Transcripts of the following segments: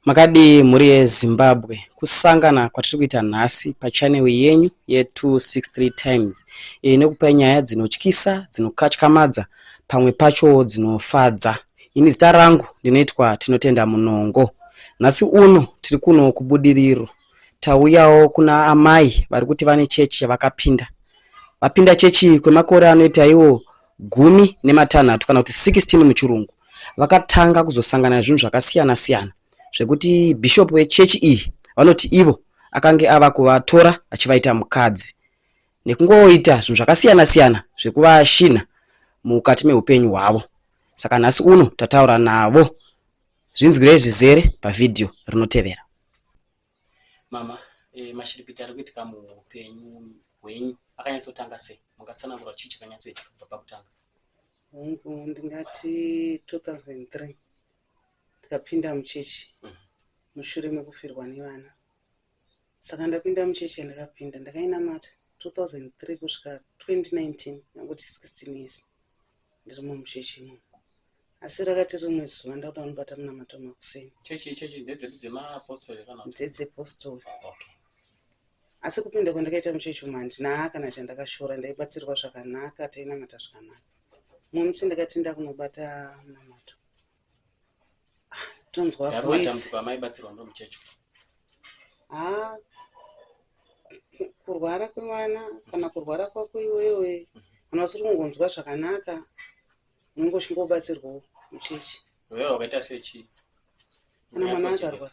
Makadii mhuri yeZimbabwe? Kusangana kwatiri kuita nhasi pachannel yenyu ye263 Times iyo inokupai nyaya dzinotyisa, dzinokatyamadza pamwe pacho dzinofadza. Ini zita rangu ndinoitwa Tinotenda Munongo. Nhasi uno tiri kuno kuBudiriro. Tauyawo kuna amai vari kuti vane chechi yavakapinda. Vapinda chechi iyi kwemakore anoita iwo 16 kana kuti 16 muchirungu. Vakatanga kuzosangana nezvinhu zvakasiyana siyana zvekuti bishop wechechi iyi vanoti ivo akange ava kuvatora achivaita mukadzi nekungoita zvinhu zvakasiyana siyana zvekuvashinha mukati meupenyu hwavo. Saka nhasi uno tataura navo. Zvinzwirei zvizere pavhidhiyo rinotevera. Mama, e, mashiripiti ari kuitika muupenyu hwenyu akanyatsotanga sei? Mungatsanangura chii chakanyatsoitika kubva pakutanga? Hongu, ndingati 2003 ndikapinda muchechi mushure mekufirwa nevana. Saka ndapinda muchechi yandakapinda ndakainamata 2003 kusvika 2019, nangoti 16 years ndirimo muchechi imomo. Asi rakati rimwe zuva ndakuda kunobata munamato makuseni. Chechi chechi ndedzedu dzemapostori kana kuti? Ndedzepostori. Okay. Asi kupinda kwandakaita muchechi umu handina kana chandakashora, ndaibatsirwa zvakanaka, tainamata zvakanaka. Mumwe musi ndakati ndakunobata munamato. Tonzwa Ndari voice. matambudziko amaibatsirwa muri muchechi. Ha, kurwara kwemwana kana kurwara kwako iwewe kana usiri kungonzwa zvakanaka unenge uchingobatsirwawo muchechi. Urwere hwakaita sechii? Kana mwana akarwara.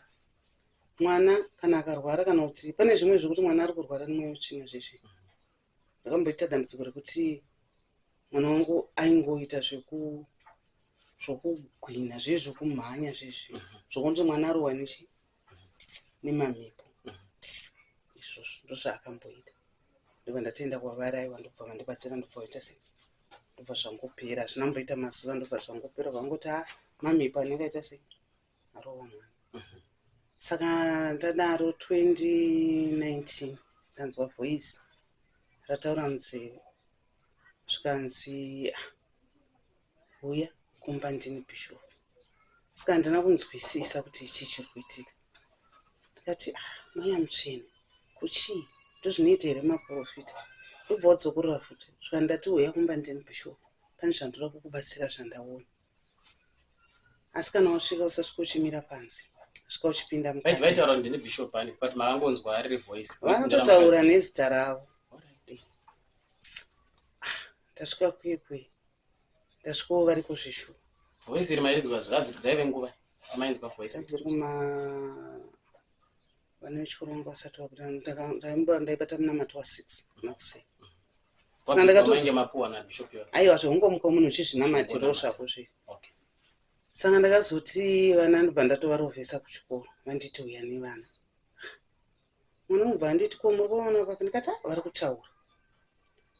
Mwana kana akarwara kana kuti pane zvimwe zvekuti mwana ari kurwara nemweya wetsvina zvezvi. Ndakamboita dambudziko rekuti mwana wangu aingoita zvekugwina zviye zvekumhanya zvezvi zvokunzi mwana arohwa nechi nemamhepo izvozvo ndozvaakamboita. Ndobva ndatoenda kwavari aiwa ndobva vandibatsira ndobva vaita sei ndobva zvangopera hazvina kumboita mazuva ndobva zvangopera vangoti ha mamhepo anenge aita sei arova mwana. Saka ndadaro 2019 ndanzwa voice rataura munzeve zvikanzi ah, huya kumba ndini bishop. Saka handina kunzwisisa kuti chii chiri kuitika. Ndikati ah, mweya mutsvene kuchii ndozvinoita here maprofita? Ndobva wadzokorora futi zvikanzi ndati huya kumba ndini bishop pane zvandoda kukubatsira zvandaona. Asi kana wasvika usasvika uchimira panze, svika uchipinda mukati. Vaitaura ndini bishop ani but makangonzwa riri voice. Vanototaura nezita ravo. Ndasvika kuye kuye ndasvikawo vari kuzvishuwa. Voice iri mairinzwa dzaive nguva mainzwa voice dziri kuma vane vechikoro vangu vasati vabuda ndaibata munamato wa 6 makuseni. Saka ndakatozi mapuwa na bishop yavo. Aiwa zvehungomuka munhu uchizvinamatirawo zvako zve. Okay. Saka ndakazoti vana ndobva ndatovarovhesa kuchikoro vanditi uya nevana. Mwana ubva anditi ko muri kuvaona papi ndikati ah vari kutaura.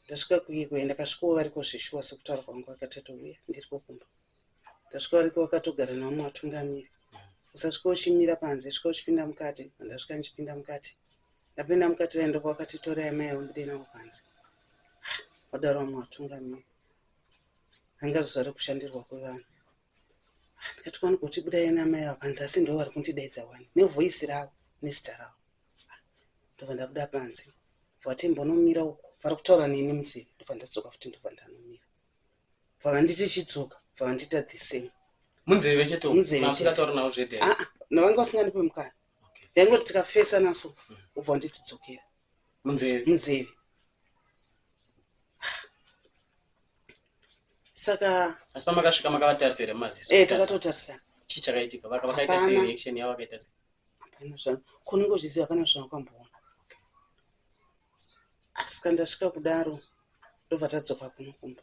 Ndasvika kuye kuye ndakasvikawo variko zveshuwa sekutaura kwangu vakatotouya ndiriko kumba. Ndasvika variko vakatogara nevamwe vatungamiri. Usasvika uchimira panze svika uchipinda mukati. Ndasvika ndichipinda mukati. Ndapinda mukati vaenda kwakati torai amai avo mubude navo panze. Vadaro vamwe vatungamiri. Ranga zuva rekushandirwa kwevanhu. Ndikati kwani kuti budai namai ava panze asi ndivo vari kundidaidza wani nevoice ravo nezita ravo. Ndobva ndabuda panze. Bva mbonomira uko vari kutaura neni munzeve ndobva ndadzoka futi ndobva ndanomira. Bva vanditi chidzoka bva vandiita the same. Munzeve chete Munzeve chete. Masingatauri navo zvedera. Ah, ah, navanga vasingandipe mukana. Okay. Ndaingoti tikafesana so ubva wanditi dzokera. Munzeve. Munzeve. Saka Asi pamakasvika makavatarisa here mumaziso? eh takatotarisana. Chii chakaitika? Vakaita sei Hapana. reaction yavo vakaita sei? Hapana zva kunongozviziva hapana zvawakamboona. Asi kana ndasvika kudaro ndobva tadzoka kuno kumba.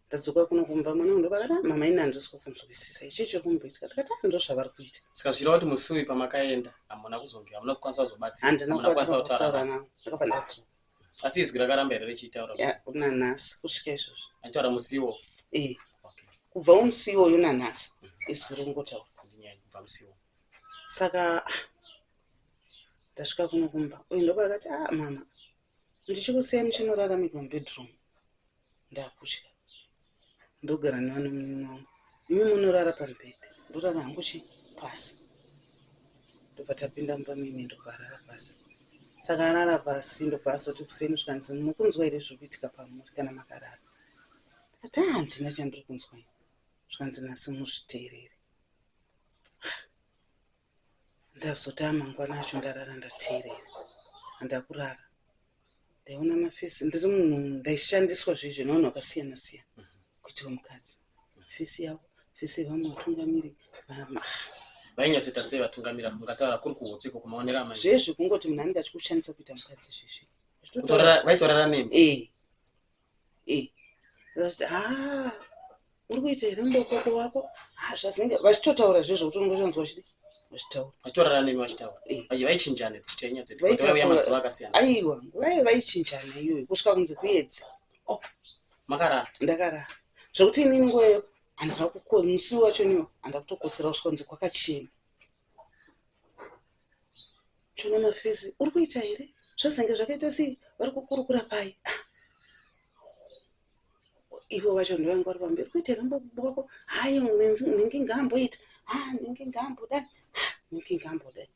Ndadzoka kuno kumba mwana wangu ndobva akati "Ah, mama ini handisi kukunzwisisa ichi chiri kumboitika. Ndikati ah ndozvavari kuita. Saka zvireva kuti musi uyu pamakaenda hamuna kuzonge hamuna kukwanisa kuzobatsira. Handina Hamuna kukwanisa kukwanisa kutaura kutaura navo. navo. Ndakabva ndadzoka. Asi izwi rakaramba here richitaura kuti Ya, nanhasi kusvika izvozvo. aitaura musi iwowo? Eh, Okay. kubva musi iwoyo nanhasi izwi ringotaura. Handinyaya kubva musi iwowo. Saka ah, ndasvika kuno kumba uyu ndobva akati ah mama ndichikusiyai muchinorara mega mubedroom ndakutya ndogara nevana munin'ina wangu imi munorara pamubhedha ndorara hangu chi pasi. Ndobva tapinda mumba mimi, ndobva arara pasi. Saka arara pasi, ndobva azoti kuseni, zvikanzi, "Mukunzwa here zviri kuitika pamuri kana makarara?" Ndikati, "Handina chandiri kunzwa ini." Zvikanzi, "Nhasi muzviteerere." Ndazoti amangwana acho ndarara ndateerera, handakurara ndaiona mafesi. Ndiri munhu ndaishandiswa zvezvo nevanhu vakasiyana siyana kuitira mukadzi, face yavo, face yevamwe vatungamiri. Vainyatsoita sei vatungamira? Mungataura kuri kuhopeko kumaonero amai? Zvezvo kungoti munhu anenge achikushandisa kuita mukadzi zvezvi. Vaitorara nemi? Ee, vachiti, "Ha, uri kuita here mubokoko wako?" Ha, zvazenge vachitotaura zvezvo kuti unongoshanzwa vachidi vachitaura. Vachitorara nemi vachitaura? Eh. Vaichinjana tichainyatsoita kuti vaiuya mazuva akasiyana? Aiwa, nguva vaichinjana iyoyo kusvika kunze kuedza. Oh, makarara? Ndakarara zvekuti inini nguva iyo handina musi wacho niwo handina kutokotsera kusvika kunze kwakachena. Chiona mafesi, "Uri kuita here? Zvazenge zvakaita sei? Vari kukurukura pai?" Ah. Ivo vacho ndovanga vari pamberi, "Kuita here mubaba wako? Hai, nhingi ngaamboita, ha, nhingi ngaambodai, nhingi ngaambodai."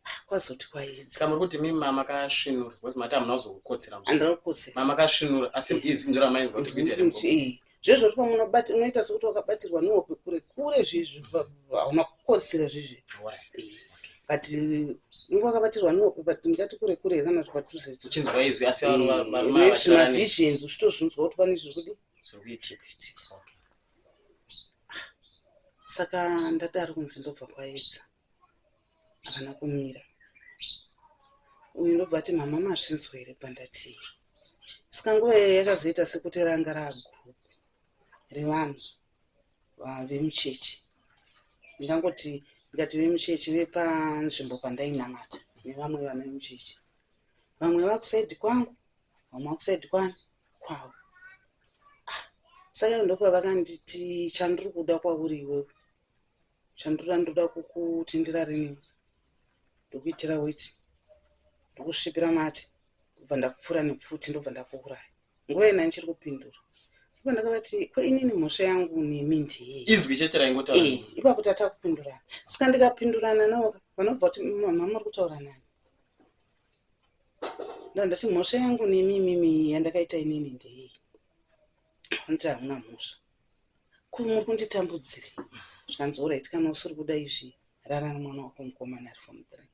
Ah, kwazoti kwaedza. Saka muri kuti mimi mamakasvinura, because mati hamuna kuzokukotsera musi? Handina kukotsera. Mamakasvinura, asi izwi ndo ramainzwa kuti kuita here muboko? Zvezvo kuti pamwe unoita sekuti wakabatirwa nehope kure kure zvezvi, hauna kukotsera zvezvi. But unge wakabatirwa nehope, but ndingati kure kure kana kuti padhuze. Uchinzwa izwi, asi varume ava vachirara nemi? Zvimavisions, uchitozvinzwa kuti pane zviri kudi Zviri kuitika. Okay. Saka ndadaro kunzi ndobva kwaedza, havana kumira. Uyu ndobva ati, "Mama, mazvinzwa here?" Bva ndati, saka nguva iyo yakazoita sekuti ranga ragroup revanhu vemuchechi. Ndingangoti, ndikati vemuchechi, vepanzvimbo pandainamata, nevamwe vanhu vemuchechi, vamwe vakuside kwangu, vamwe vakuside kwani kwavo. Ah, saka ndopa vakanditi, "Chandiri kuda kwauri iwewe, chandinoda, ndoda kukuti ndirare newe, ndokuitira weti, ndokusvipira mate, ndobva ndakupfura nepfuti, ndobva ndakuuraya." Nguva ina ndichiri kupindura, ndobva ndakavati, "Ko inini mhosva yangu nemi ndiyei?" Izwi chete raingotaura? Eh, ipapo tatakupindurana. Saka ndikapindurana navo, vanobva kuti, "Mama, muri kutaura nani?" Nda ndati, "Mhosva yangu nemi imimi yandakaita inini ndeyei?" Vanoti, "Hamuna mhosva. Ko muri kunditambudziri?" Zvikanzi, "Alright, kana usiri kuda izvi, rara nemwana wako mukomana ari form 3."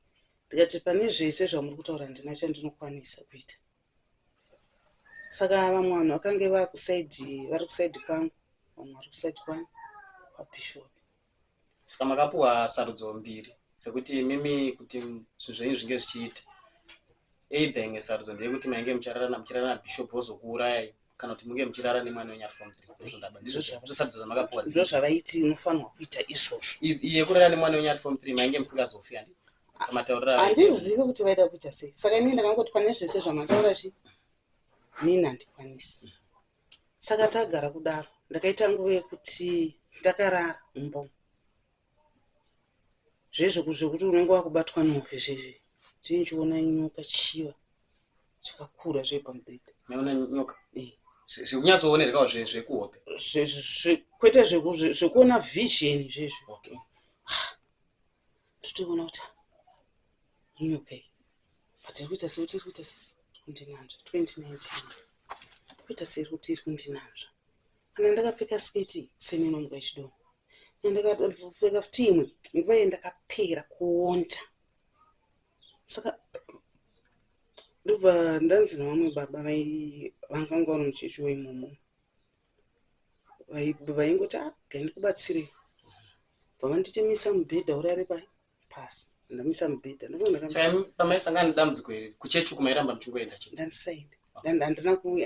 Ndikati, "Pane zvese zvamuri kutaura handina chandinokwanisa kuita." Saka vamwe vanhu vakange vakuside, vari kuside kwangu, vamwe vari kuside kwani kwabishop. Saka makapuwa sarudzo mbiri sekuti mimi kuti zvinhu zvenyu zvinge zvichiita. Either imwe sarudzo ndeyekuti mainge muchirara nabishop vozokuurayai, kana kuti munge muchirara nemwana wenyu ari form 3. Ndozvondaba, ndizvo sarudzo dzamakapuwa? Ndo zvavaiti unofanirwa kuita izvozvo. Iyi yekurara nemwana wenyu ari form 3, mainge musingazofi, handi pamatauriro avaita? Handizivi kuti vaida kuita sei. Saka inini ndakangoti, pane zvese zvamataura chi, nini handikwanisi. Saka tagara kudaro, ndakaita nguva yekuti ndakarara mumba umu zvezvo zvekuti unenge wakubatwa nehope zvezvi, ndinichiona nyoka, chiva chakakura zve pamubhedha. Maiona nyoka? Eh. Zvekunyatsoonerawo zvekuhope? Kwete zvekuona vision zvezvo. Totoona kuti inyoka iyi, but iri kuita sekuti iri kuita sei kundinanzva. 2019, kuita seiri kuti iri kundinanzva. Kana ndakapfeka sketi seninomuka ichidonha, kana ndakapfeka futi imwe nguva iyi, ndakapera kuonda. Saka ndobva ndanzi nevamwe baba vanganga vari muchechi weimomo, vaingoti, "Ah, gai ndikubatsirei." Bva vanditemisa mubhedha, urare pai pasi. Ndamisa mubhedha. Saka imi pamaisangana nedambudziko iri kuchechi uku, mairamba muchingoenda chete? Ndandisaenda, handina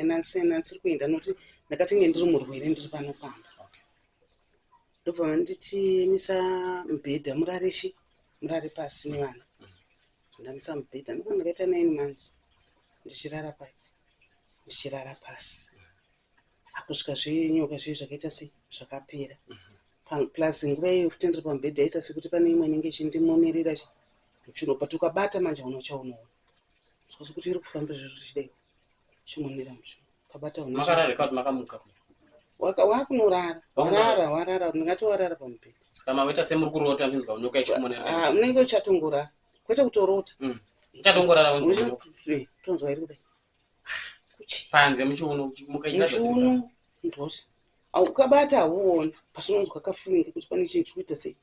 ndandisiri kuenda nokuti ndakatinge ndiri murwere, ndiri pano pamba. Ndobva vanditi, "Misa mubhedha, murare chi murare pasi nevana." Ndamisa mubhedha, ndobva ndakaita 9 months ndichirara pai, ndichirara pasi, akusvika zvenyoka zviye zvakaita sei, zvakapera. Plus nguva iyoyo futi ndiri pamubhedha, yaita sekuti pane imwe inenge ichindimonerera muchiuno, but ukabata manje hauna chaunoona, sekuti iri kufamba zviro zvichidai, chimonera muchiuno, ukabata hauna. Makarara kuti makamuka? Wakunorara, warara, warara, ndingati warara pamubhedha. Saka maita semuri kurota muchinzwa nyoka ichikumonerera? Ah, unenge uchatongorara, kwete kutorota. Uchatongorara unzwa nyoka. Tonzwa iri kudai. Panze muchiuno. Muchiuno ndoti ukabata hauoni, patinonzwa kafeeling kuti pane chinhu chiri kuita sei,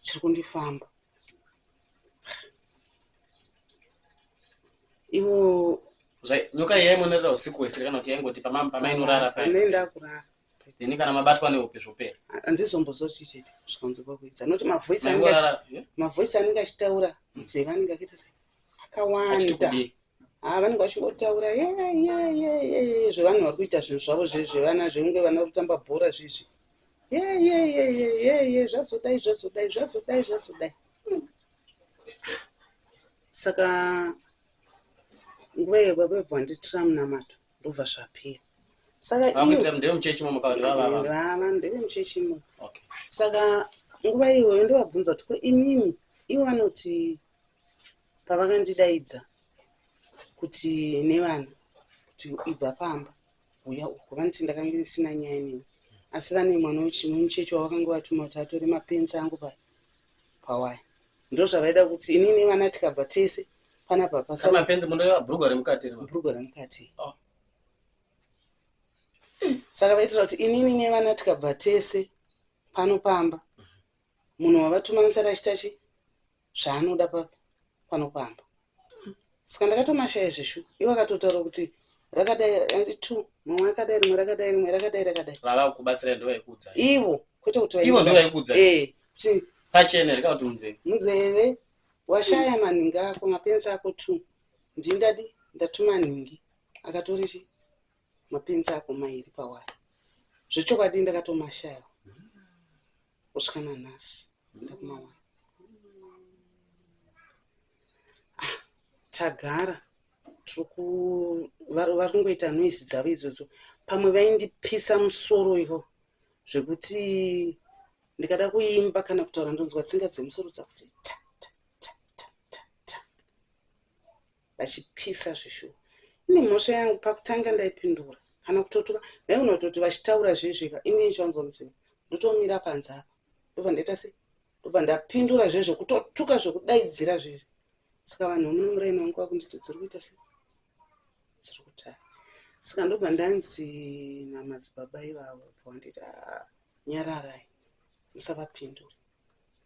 chiri kundifamba. Ivo Nyoka iyi yaimonerera usiku hwese kana kuti yaingoti pamainorara? Panoenda kurara. Then kana mabatwa nehope zvopera? Handizombozoti chete zvikanzi kwakuidza noti mavoice anenge achitaura munzeve anenge akaita sei, akawanda. Ha, vanenge vachingotaura ye zvevanhu vari kuita zvinhu zvavo zvevana, zvekunge vana vari kutamba bhora zvezvi, ye ye ye ye ye ye, zvazodai, zvazodai, zvazodai, zvazodai. Saka nguva iyo baba ibva vanditira munamato, ndobva zvapera. Saka Ndevemuchechi imomo? Vava ndevemuchechi imomo. Saka nguva iyoyo ndovabvunza kuti, ko imimi, ivo vanoti pavakandidaidza kuti nevana kuti ibva pamba uya uko, vanoti ndakanga ndisina nyaya neni, asi vane mwana wemuchechi wavakanga vatuma kuti atore mapenzi angu pawaya. Ndo zvavaida kuti inini vana tikabva tese panapa. Mapenzi munoreva bhurugwa remukati? Bhurugwa remukati. Saka vaitira kuti inini nevana tikabva tese pano pamba, munhu wavatuma anosara achiita chi zvaanoda pano pamba. Saka ndakatomashaya zveshu. Ivo akatotaura kuti rakadai two, mumwe akadai, rimwe rakadai, rimwe rakadai, rakadai. Vava kubatsira ndovaikuudza? Ivo, kwete kuti Ivo ndovaikuudza? Eh, kuti Pachene here kana kuti munzeve? Munzeve. Washaya manhingi ako, mapenzi ako two, ndindadi ndatuma nhingi akatore chi mapenzi ako mairi pawaya. Zvechokwadi ndakatomashaya kusvika nanhasi ndakumawana. Ah, tagara tiri vari kungoita noise dzavo idzodzo. Pamwe vaindipisa musoro ivo zvekuti ndikada kuimba kana kutaura ndonzwa tsinga dzemusoro dzakuti ta ta ta ta ta ta, vachipisa zveshuwa. Ine mhosva yangu, pakutanga ndaipindura kana kutotuka. Ndaigona kutoti vachitaura zvezveka, ini chivanzwa mudzima, ndotomira panze apa, ndobva ndaita sei, ndobva ndapindura zvezvo, kutotuka zvekudaidzira zvezvo. Saka vanhu vemune muraini wangu vakunditi dziri kuita sei, dziri kutara. Saka ndobva ndanzi namadzibaba ivavo, bva vanditi, ah, nyararai, musavapindure,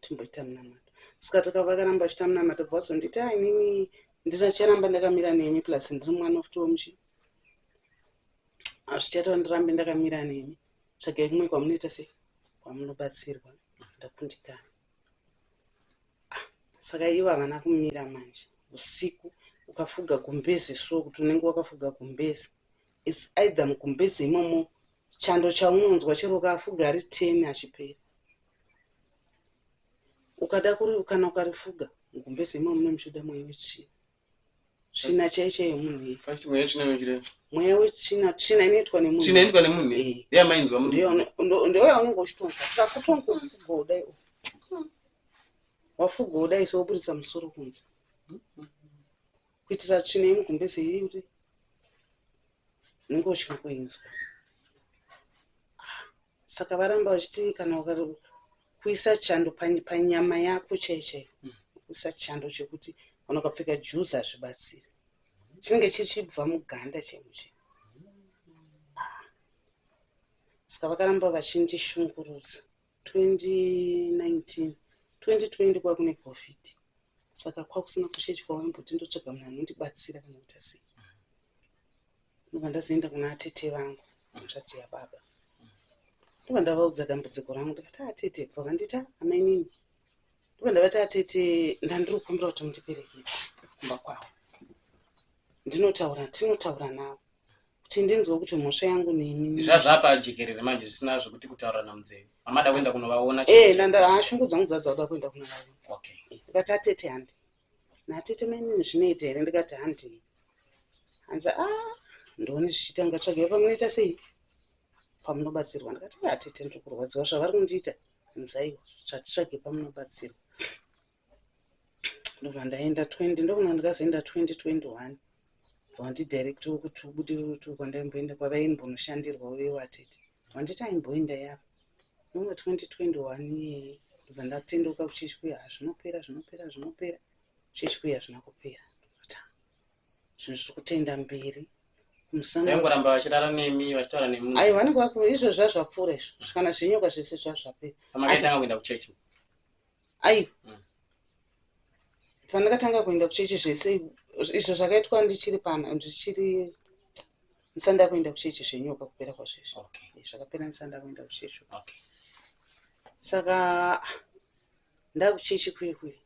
timboita munamato. Saka takavakaramba vachiita munamato, bva vazonditi, a inini ndisacharamba ndakamira nemi, plus ndiri mwana futi womuchi, hazvichaita ndirambe ndakamira nemi, tsvagai kumwe kwamunoita sei, kwamunobatsirwa, ndakundikana. Ah, saka ivo havana kumira manje. Usiku ukafuga gumbezi, so kuti unenge wakafuga gumbezi, its either mugumbezi imomo chando chaunonzwa chero ukafuga ari 10 achipera. Ukada kuri kana ukarifuga mugumbezi imomo, mune muchibuda mweya wetsvina, tsvina chai chaiyo munhu iyi. Mweya wetsvina wechireva? Mweya wetsvina, tsvina inoitwa nemunhu. Tsvina inoitwa nemunhu? Eh. Ndeyamainzwa? Ndeyo yaunenge uchitonzwa. Saka kutongofuga kudai, wafuga kudai, sowoburitsa musoro kunze kuitira tsvina yemugumbezi iri kuti unenge uchingoinzwa. Ah, saka varamba vachiti kana kuisa chando panyama yako chai chai, kuisa chando chekuti kana ukapfeka juzi hazvibatsiri, chinenge chichibva muganda chaimo chaimo. Saka vakaramba vachindishungurudza. 2019, 2020 kwakune COVID, saka kwakusina kushechi kwavaimboti ndotsvaga munhu anondibatsira kana kuita sei. Ndobva ndazoenda kuna atete vangu, hanzvadzi yababa. Ndobva ndavaudza dambudziko rangu, ndikati, atete, bva vanditi, amainini. Ndobva ndavati, atete, ndandiri kukumbira kuti mundiperekedze kumba kwavo, ndinotaura, tinotaura navo kuti ndinzwe kuti mhosva yangu nemi. Zvazvapajekerere manje, zvisina zvekuti kutaurana munzeve, mamada kuenda kunovaona? Eh, nanda shungu dzangu dzadza kuda kuenda kunovaona. Ndikati, atete, handi natete mainini, zvinoita here? Ndikati, handi. Hanzi, a ndione zvichiita, ngatsvagai pamunoita sei, pamunobatsirwa. Ndikati, atete, ndiri kurwadziwa zvavari kundiita. Hanzi, aiwa, zvatitsvage pamunobatsirwa. Ndobva ndaenda 20, ndokuna ndikazoenda 2021, bva wandidirectawo kuti ubudiriro kuti kwandaimboenda kwavaimbonoshandirwa uye watete. Wanditi aimboenda yapa nomwe 2021 iyeye, ndobva ndatendeuka kuchechi kuya. Zvinopera, zvinopera, zvinopera. Chechi kuya hazvina kupera. Zvinhu zviri kutenda mberi. Vaingoramba vachirara nemi, vachitaura nemi? Aiwa, vanenge vaku izvo zvazvapfuura izvo, kana zvenyoka zvese zvazvapera. Pamakaitanga kuenda kuchechi? Aiwa, pandakatanga kuenda kuchechi, zvese izvo zvakaitwa ndichiri pana, ndichiri ndisati ndakuenda kuchechi. Zvenyoka kupera kwazvezvo zvakapera ndisati ndakuenda kuchechi. Saka ndakuchechi kuye kuye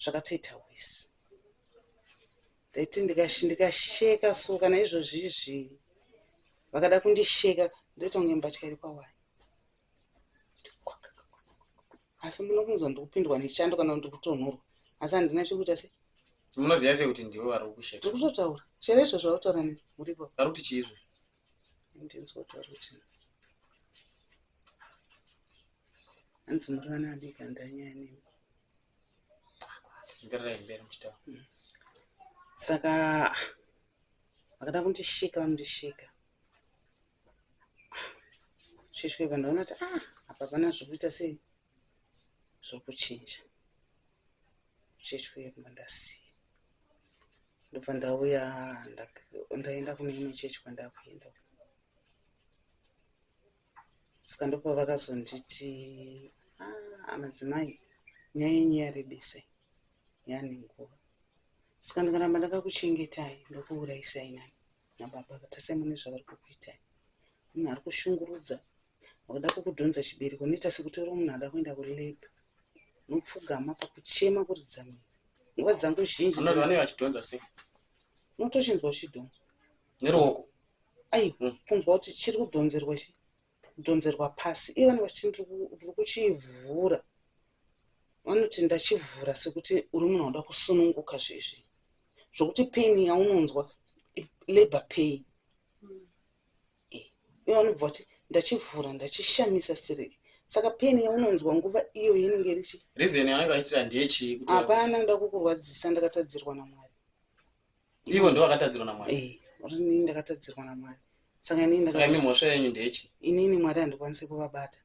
zvakatoita wisi. Ndaiti ndikasheka so, kana izvozvizvi vakada kundisheka, ndoita kunge mbatya iri pawaya, asi muno kunzwa ndikupindwa nechando kana ndiri kutonhorwa, asi handina chekuita se. Munoziva sei kuti ndivo vari kukusheka? Ndiri kutotaura chero izvo zvautaura ne muripo. Vari kuti chiizvo? Ndinzwa kuti vari kuti, hanzi muri vana vadiki, handanyaya nemi. Endererai mberi muchitaura. Saka vakada kundisheka, vanondisheka chisvika ndaona kuti, ah, apa pana zvokuita sei, zvokuchinja. Chechi kubva ndasiya, ndobva ndauya, ndaenda kune imwe chechi kwandakuenda. Saka ndopavakazonditi, ah, madzimai, nyaya yenyu yarebesai, yaane nguva, saka ndikaramba ndakakuchengetai ndokuurayisai nani nababa. Tasai mune zvavari kukuitai. Munhu ari kushungurudza, wakada kukudhonza chibereko, unoita sekuti uri munhu ada kuenda kulabour, unopfugama pakuchema, kuridza mhiri. Nguva dzangu zhinji Vanoti vanenge vachidhonza sei? Unotochinzwa uchidhonzwa. Neruoko? Aiwa, kunzwa kuti chiri kudhonzerwa, chi kudhonzerwa pasi. Ivo vanenge vachiti ndiri kuchivhura. Vanoti ndachivhura sekuti uri munhu anoda kusununguka zvezvi, zvokuti pain yaunonzwa labour pain. Ivo vanobva kuti ndachivhura, ndachishamisa siriki, saka pain yaunonzwa nguva iyo inenge irichi. Reason yavanenge vachiitira ndeyechii kuti Hapana, ndoda kukurwadzisa, ndakatadzirwa naMwari. Ivo ndo vakatadzirwa naMwari? Eh, inini ndakatadzirwa naMwari, saka inini Saka imi mhosva yenyu ndeyechii? Inini Mwari handikwanisi kuvabata,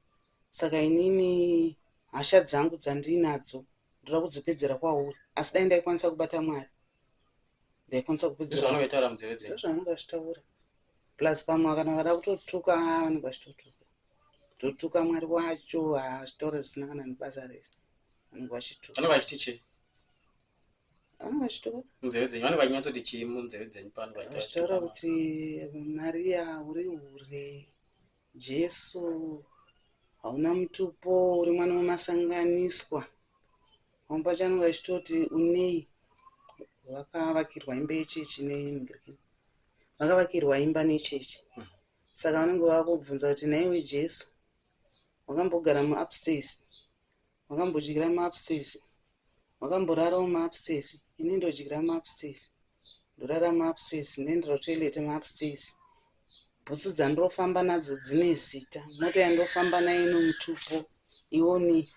saka inini hasha dzangu dzandinadzo ndoda kudzipedzera kwauri, asi dai ndaikwanisa kubata Mwari, ndaikwanisa kupedzera. Ndizvo vanenge munzeve dzenyu? Ndozvavanenge vachitaura, plus pamwe kana vakada kutotuka, ah, vanenge vachitotuka, totuka Mwari wacho, vachitaura zvisina kana nebasa rese, vanenge vachituka. Vanenge vachiti chii? Vanenge vachituka. Munzeve dzenyu vanenge vachinyatsoti chii munzeve dzenyu pavanenge vachitaura kuti Mariya uri hure, Jesu hauna mutupo, uri mwana wemasanganiswa. Pamwe pacho anenge vachitoti unei, vakavakirwa imba yechechi nenhingirikini, vakavakirwa imba nechechi, saka vanenge vakubvunza kuti, nhaiwe Jesu, wakambogara muupstairs? Wakambodyira muupstairs? Wakamborarawo muupstairs? Ini ndodyira muupstairs, ndorara muupstairs, ndoendera kutoilet muupstairs, bhutsu dzandinofamba nadzo dzine zita, mota yandinofamba nayo ino mutupo ioni.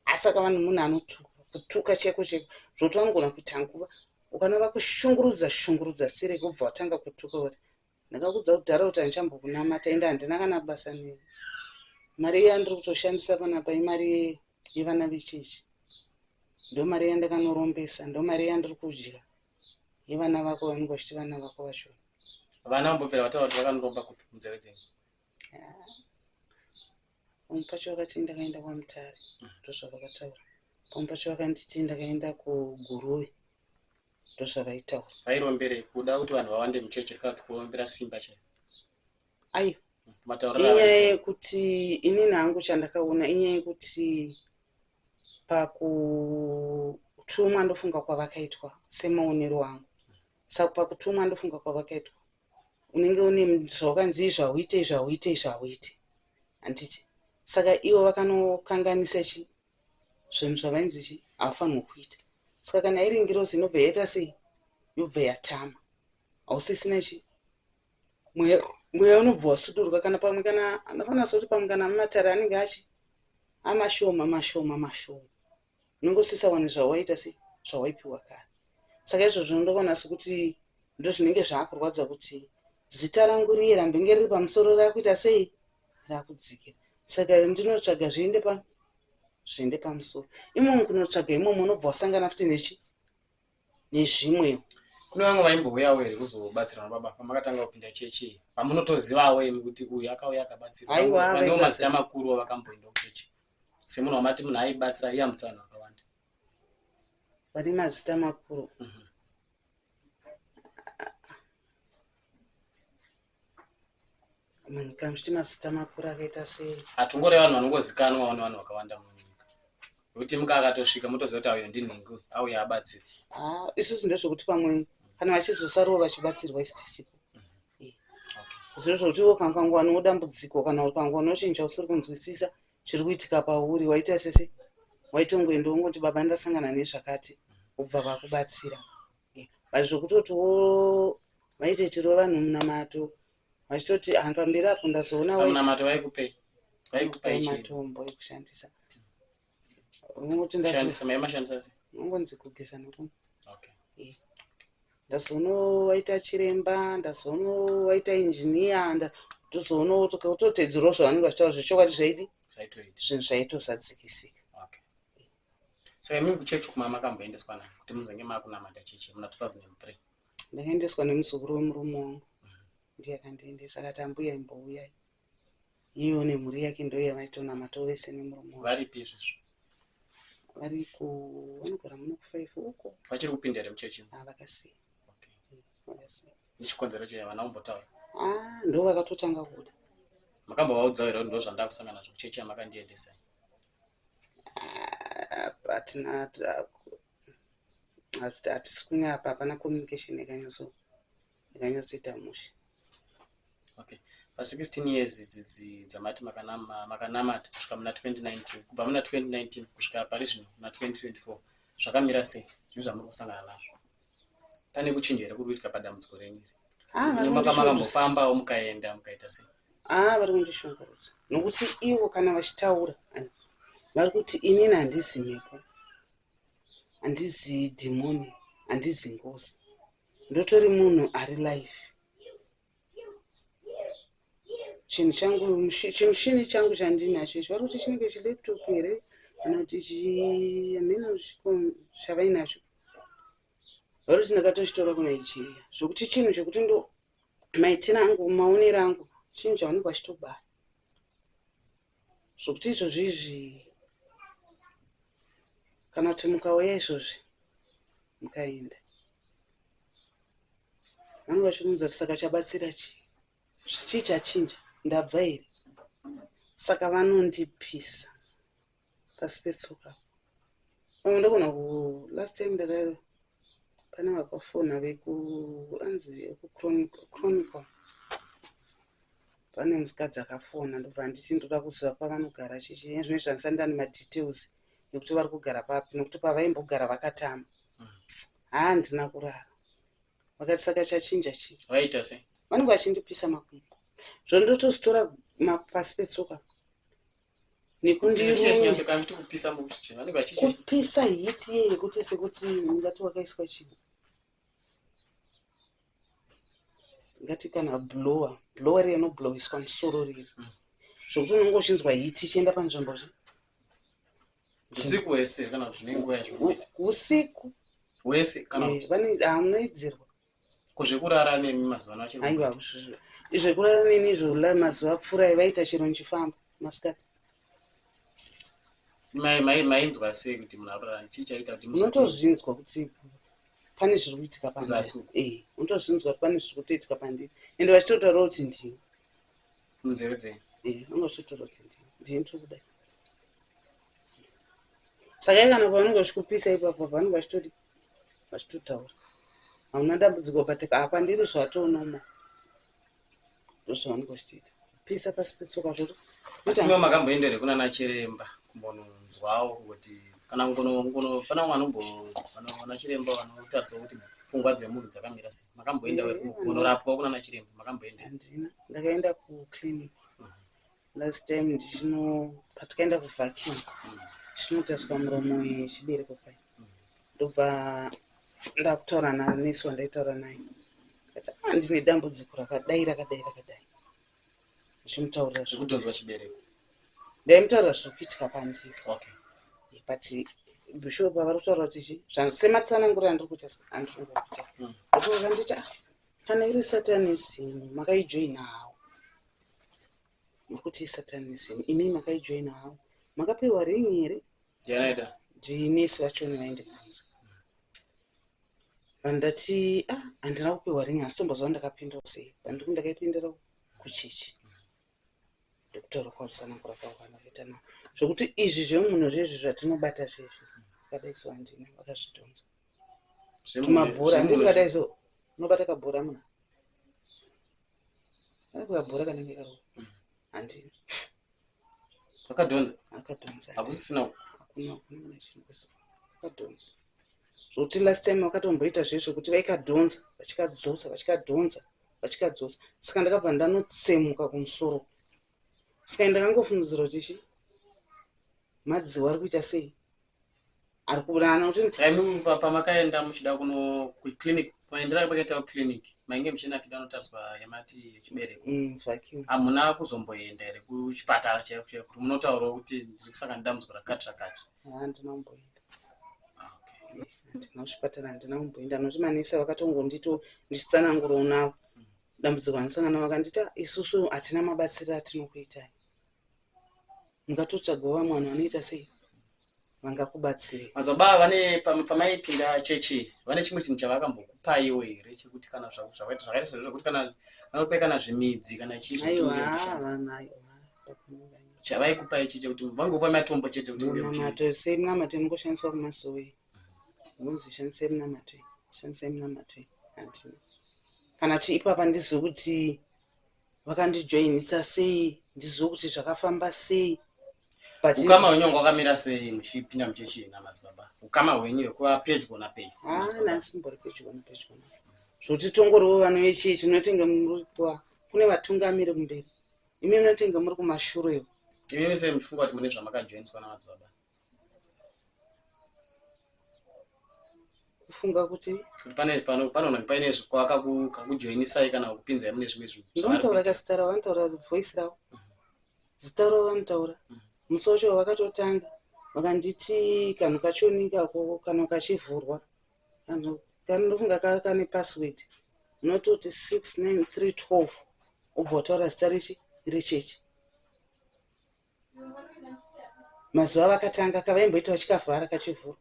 Asi aka vanhu, munhu anotuka, kutuka chaiko chaiko, zvokuti vanogona kuita nguva ukana vakushungurudza shungurudza sireke, wobva watanga kutuka kuti, ndakakudza kudhara kuti handichambokunamata, ende handina kana basa newe. Mari yandiri kutoshandisa panapa imari yevana vechechi, ndo mari yandakanorombesa, ndo mari yandiri kudya yevana vako. Vanenge vachiti vana vako vacho. Vana vambobvira vataura kuti vakanoromba kupi munzeve dzenyu? Pamwe pacho vakati ndakaenda kwaMutare, ndozvavakataura. Pamwe pacho vakanditi ndakaenda kuGuruve, ndozvavaitaura. Vairomberei? Kuda kuti vanhu vawande muchechi kana kuti kurombera simba chaivo? Aiwa. Matauriro Inyaya avaita. yekuti inini hangu chandakaona inyaya yekuti pakutumwa, ndofunga kwavakaitwa, semaonero angu, saka pakutumwa ndofunga kwavakaitwa, unenge une zvawakanzi izvi hauite, izvi hauite, izvi hauite, handiti? Saka ivo vakanokanganisa chi zvinhu zvavainzi chi haufanirwi kuita. Saka kana iri ngirozi inobva yaita sei, yobva yatama, hausisina chi mweya, mweya unobva wasudurwa. Kana pamwe kana anofanira sekuti pamwe kana mumatare anenge achi amashoma mashoma mashoma, unongosisa wane zvawaita sei, zvawaipiwa kare. Saka izvozvo ndoona sekuti ndo zvinenge zvaakurwadza kuti zita rangu riye rambenge riri pamusoro rakuita sei, Rakudzikira. Saka ndinotsvaga zviende pa zviende pamusoro. Imomo kunotsvaga imomo unobva wasangana futi nechi nezvimwewo. Kune vamwe vaimbouyawo here kuzobatsirwa nababa pamakatanga kupinda chechi pamunotozivawo imi kuti uyu akauya akabatsirwa? Aiwa, Vanewo mazita vaibatsira. makuru vakamboenda kuchechi semunhu wamati munhu aibatsira aiyambutsa vanhu vakawanda. Vane mazita makuru. Munhu kana muchiti mazita makuru akaita sei? Hatongori vanhu vanongozikanwawo nevanhu vakawanda munyika nekuti muka akatosvika motoziva kuti auyo ndinhingi auya abatsira. Ah, isusu ndezvekuti pamwe kana vachizosarawo vachibatsirwa isi tisipo. Zviro zvokuti iwe ukangangwanawo dambudziko kana ukangwanawo chinhu chausiri kunzwisisa chiri kuitika pauri waita sese waitongoenda wongoti baba ndasangana nezvakati wobva vakubatsira. But zvekutotiwo vaitoitirawo vanhu munamato vachitoti ah, pamberi apo ndazoona waita Pamunamato vaikupei? Vaikupai chii? matombo ekushandisa. Unongoti ndazo Kushandisa maimashandisa sei? unongonzi kugeza nokumwa. Okay. Ndazoona waita chiremba, ndazoona waita injiniya, ndozoona kutotedzerawo zvavanenge vachitaura zvechokwadi zvaidi Zvaitoita. zvinhu zvaitozadzikisika. Okay. Saka imimi kuchechi kuma makamboendeswa nani kuti muzenge makunamata chechi muna 2003? Ndakaendeswa nemuzukuru wemurume wangu, ndiye akandiendesa akati ambuya imbouyai. Iyewo nemhuri yake ndo yavaitonamatawo vese nemurume wacho. Varipi izvezvo? Vari ku vanogara muno kuFive uko. Vachiri kupinda here muchechi? Ah, vakasiya. Okay. Vakasiya. Nechikonzero chei havana kumbotaura? Ah, ndo vakatotanga kuda. Makambovaudzawo here kuti ndo zvandakusangana nazvo kuchechi yamakandiendesa? Ah, hatina hatisi kunyapa, hapana communication yakanyatsoita mushe. Okay. Pa 16 years idzi dzamati makanamata kusvika muna 2019, kubva muna 2019 kusvika pari zvino muna 2024, zvakamira sei zvinhu zvamuri kusangana nazvo? Pane kuchinja here kuri kuitika padambudziko renyu iri? Ah, vari Makambofambawo mukaenda mukaita sei? Ah, vari kundishungurudza nokuti ivo kana vachitaura vari kuti inini handizi mhepo, handizi dhimoni, handizi ngozi, ndotori munhu ari life. Chinhu changu chimushini changu chandinacho ichi vari kuti chinenge chilaptop here kana kuti hameno chavainacho, vari kuti ndakatochitora kuNigeria zvokuti chinhu chekuti ndo maitiro angu maonero angu chinhu chavanenge vachitobaya zvokuti izvozvi izvi kana kuti mukauya izvozvi mukaenda vanenge vachimuudza kuti saka chabatsira chii, chii chachinja, ndabva here? Saka vanondipisa pasi petsoka. Pamwe ndogona ku last time ndaka pane vakafona veku anzi kuChronicle, pane mukadzi akafona ndobva nditi ndoda kuziva pavanogara chichi zvino zvandisati ndane madetails ekuti vari kugara papi nokuti pavaimbogara vakatama. Haa, handina kurara. Vakati saka chachinja chii? Vaita sei? Vanenge vachindipisa makumbo zvondotozitora pasi petsoka nekundiruma. Kupisa mukuchi vanenge vachiita kupisa heat iye yekuti sekuti ungati wakaiswa chinhu ngati kana blower blower riya inoblowiswa musoro riri zvokuti unonge uchinzwa heat ichienda panzvimbo zve Usiku wese kana kuti zvine nguva yazvinoita? Usiku. Wese kana kuti Munoidzirwa. Kuzvekurara nemi mazuva ano achiri Aiwa, zvekurara neni izvo mazuva apfuura vaita chero ndichifamba masikati. Mainzwa sei kuti munhu arurara? Chii chaita kuti muzoti Unotozvinzwa kuti pane zviri kuitika pandiri. Kuzasi uku. Eh, unotozvinzwa kuti pane zviri kutoitika pandiri ende vachitotaurawo kuti ndini. Munzeve dzenyu? Eh, vange vachitotaura kuti ndini ndini tiri kudai. Saka iye kana pavanenge vachikupisa ipapo vanenge vachitodi vachitotaura hauna dambudziko, but kwandiri zvatonoma ndozvavanenge vachitoita, kupisa pasi petsoka zvoto. Asi ivo makamboenda here kunana chiremba kumbononzwawo kuti kana ngono pana vanombo vana chiremba vanotarisawo kuti pfungwa dzemunhu dzakamira sei? Makamboenda Eh, kunorapwa kunana chiremba, makamboenda? Handina. Ndakaenda kuclinic last time ndichino patikaenda kuvacuum chinotariswa muromo yechibereko pai, ndobva ndakutaura nanesi wandaitaura naye, kati ah, ndine dambudziko rakadai rakadai rakadai. Ndichimutaurira zvekudhonzwa chibereko. Ndaimutaurira zviri kuitika pandiri. Okay. But bishop vari kutaura kuti chi sematsananguriro andiri kuita andiri kuita. Vakanditi ah, kana iri satanism makaijoina hawo. Muri kuti isatanism imi makaijoina hawo. Makapiwa ring here? Ndianaida. Ndinesi vachoni vaindibvunza. Vandati ah handina kupiwa ring asi tomboziva ndakapindawo sei. Vandiri ndakaipindira kuchechi. Ndokutaura kwazvisanangura kwavo vanoita navo. Zvekuti izvi zvemunhu zvezvi zvatinobata zvezvi vakadai so handina vakazvidhonza. Tumabhora handiti kadai so unobata kabhora muna. Kanenge kabhora kanenge karo. Handina. Akadhonza. Akadhonza. Hakusisina. Hakuna hakuna kana chinhu kwese. Akadhonza. Zvokuti last time vakatomboita zvezvo kuti vaikadhonza vachikadzosa vachikadhonza vachikadzosa. Saka ndakabva ndanotsemuka kumusoro. Saka ndakangofungidzira kuti chi madziwa ari kuita sei? Ari kuburana kuti Imi pamakaenda muchida kuno kuclinic maendera pakaita kuclinic mainge muchienda kuda kunotariswa yamati yechibereko. Vacuum. Hamuna kuzomboenda here kuchipatara chaiko chaiko kuti munotaurawo kuti ndiri kusangana nedambudziko rakati rakati? Handina kumboenda. Ah, okay. Handina kuchipatara handina kumboenda nokuti manesi vakatongondito ndichitsanangurawo navo dambudziko randisangana vakanditi "Ah, isusu hatina mabatsiro atinokuitai. Mungatotsvagawo vamwe vanhu vanoita sei vangakubatsirei. Madzibaba vane pamaipinda chechi vane chimwe chinhu chavakambokupaiwo here chekuti kana zvakaita zvakaita sezvo zvekuti kana vanokupai kana zvimidzi kana chii zvekuti Aiwa munge muchishandisa. vana aiwa. Chavaikupai chii chekuti vangokupa matombo chete kuti munge muchi Munamato sei munamato inongoshandiswa kumasowe. Unonzi shandisai munamato, shandisai munamato. Handina. Kana kuti ipapa ndizive kuti vakandijoinisa sei, ndizive kuti zvakafamba sei. But ukama hwenyu wanga wakamira sei muchipinda muchechi namadzibaba? Ukama hwenyu hwekuva pedyo napedyo. Ah, nhasi mbori pedyo napedyo. Zvokuti tongoriwo vano vechechi unotenga muri kuva kune vatungamiri kumberi. Imi munotenga muri kumashure. Imi sei muchifunga kuti mune zvamakajoiniswa namadzibaba? Kufunga kuti Kuti pane pano panoona paine kwakakujoinisai kana kupinzai mune zvimwe zvinhu. Ndinotaura kazita ravo, vanotaura voice ravo. Zita ravo vanotaura. Musi wacho vakatotanga vakanditi kanhu kachoni kako kana kachivhurwa kanhu kanofunga kane password unototi 69312 wobva wataura zita rechi rechechi. Mazuva vakatanga kavaimboita vachikavhara kachivhurwa.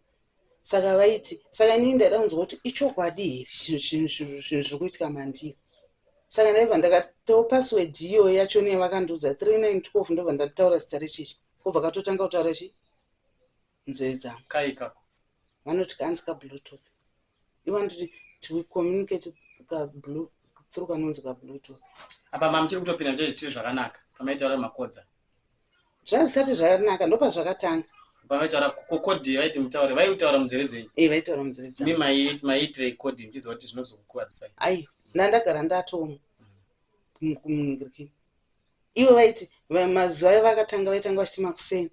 Saka vaiti saka inini ndaida kunzwa kuti ichokwadi here zvinhu zviri kuitika mandiri. Saka ndaibva ndakataura password iyoyo yacho nevakandiudza 3912 ndobva ndataura zita rechechi. Kobva katotanga kutaura chi nzeve dzangu. Kai kako. Vanoti kanzi ka bluetooth. Ivo vanoti we communicate ka blue through kanonzi ka bluetooth. Apa mamuchiri kutopinda muchechi chiri zvakanaka pamaitaura makodza. Zvazvisati zvakanaka ndopazvakatanga. Pamaitaura kodhi vaiti mutaure vaitaura munzeve dzenyu. Eh vaitaura munzeve dzangu. Imi maiitirei kodhi muchiziva kuti zvinozokukuvadzisai. Aiwa ndandagara ndatomo kumuningirikini. Ivo vaiti mazuva ayo vakatanga vaitanga vachiti makuseni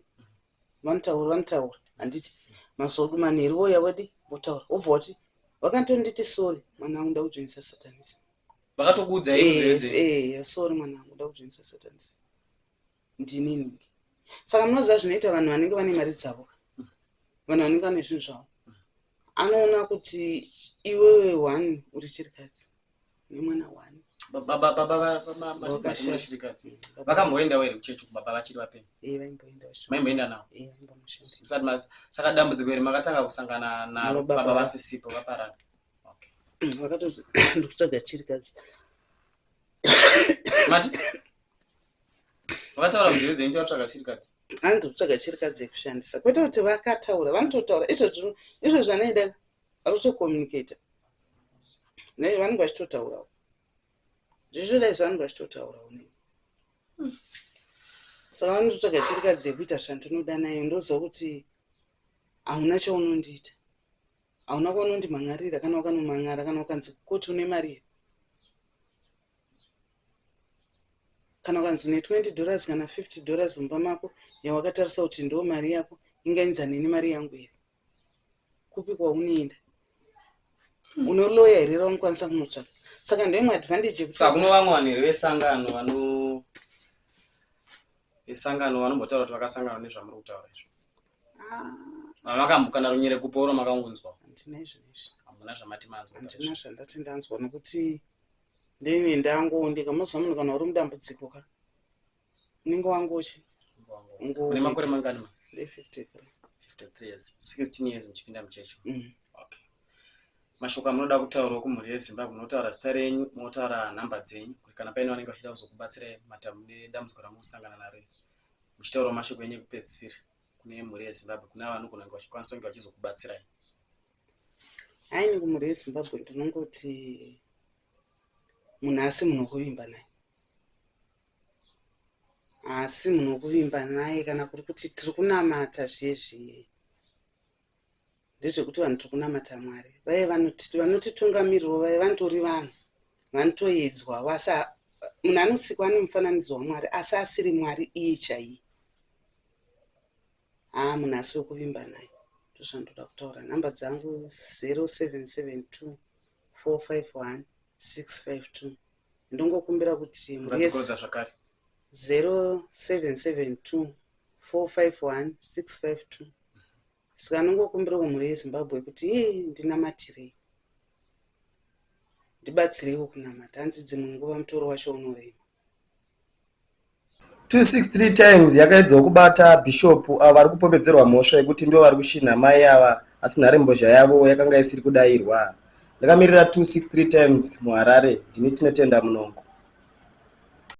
vanotaura vanotaura handiti mazuva manheru vouya vodi votaura wobva wati vakatonditi sorry mwana wangu ndakujoinisa satanism. Vakatokuudzai munzeve dzenyu. Eh sorry mwana wangu ndakujoinisa satanism. Ndini ningi. Saka munoziva zvinoita vanhu vanenge vane mari dzavo. Vanhu vanenge vane zvinhu zvavo. Anoona kuti iwewe one uri chirikadzi nemwana one. Baba vachirikadzi. Vakamboendawo here kuchechi baba vachiri vapenyu? Eh vaimboenda vacho. Maimboenda navo? Eh vaimbonoshandira. Musati mas saka dambudziko iri makatanga kusangana naro baba vasisipo vaparara. Okay. Vakatoti ndikutsvaga chirikadzi. Mati vakataura munzeve dzenyu vatsvaga chirikadzi. Hanzi kutsvaga chirikadzi yekushandisa. Kwete kuti vakataura, vanototaura izvozvo izvozvo zvanoida vari kutokommunicata. Nei vanenge vachitotaurawo. Zvichitodai zvanenge vachitotaurawo nei. Saka vanototsvaga chirikadzi yekuita zvandinoda nayo ndoziva kuti hauna chaunondiita. Hauna kwaunondimhan'arira kana ukanomhan'ara kana ukanzi koti une mari here. Kana ukanzi une $20 kana $50 mumba mako yawakatarisa kuti ndo mari yako ingaenzane nemari yangu here. Kupi kwaunoenda? Unoloya here raunokwanisa kunotsvaka? Saka ndoimwe advantage yekuti Saka kuno vamwe vanhu here vesangano vano Vesangano vanombotaura kuti vakasangana nezvamuri kutaura izvo. Ah. Makamuka runyere kuporo makangonzwa. Handina izvo izvi. Hamuna zvamati manzwa. Handina zvandati ndanzwa nokuti ndini ndangoondeka moziva munhu kana uri mudambudziko ka unenge wangochi. Une makore mangani ma? Ndine 53. 53 years. 16 years muchipinda muchechi. Okay. Mashoko amunoda kutaurawo kumhuri yeZimbabwe munotaura zita renyu motaura nhamba dzenyu kuti kana paine vanenge vachida kuzokubatsirai nedambudziko ramuri kusangana naro iri muchitaurawo mashoko enyu ekupedzisira kune mhuri yeZimbabwe kune ava vanogona kunge vachikwanisa kunge vachizokubatsirai. Haini kumhuri yeZimbabwe ndinongoti munhu asi munhu wekuvimba naye asi munhu wekuvimba naye kana kuri kuti tiri kunamata zviye zviye ndezvekuti vanhu tiri kunamata Mwari vaye vanotitungamirirawo vaye vanotori vanhu vanotoedzwa asi munhu anosikwa ane mufananidzo waMwari asi asiri Mwari iye chaiye haa munhu asi wekuvimba naye ndozvandoda kutaura nhamba dzangu 0772 451 652 ndongokumbira kuti mhuri zvakare 0772 451 652 Saka ndinongokumbirawo mhuri yeZimbabwe kuti hii ndinamatirei. Ndibatsireiwo kunamata hanzi dzimwe nguva mutoro wacho unorema. 263 Times yakaedzawo kubata Bishop avo vari kupomedzerwa mhosva yekuti ndivo vari kushinha mai ava asi nharembozha yavo yakanga isiri kudairwa. Ndakamirira 263 Times muHarare, ndini Tinotenda Munongo.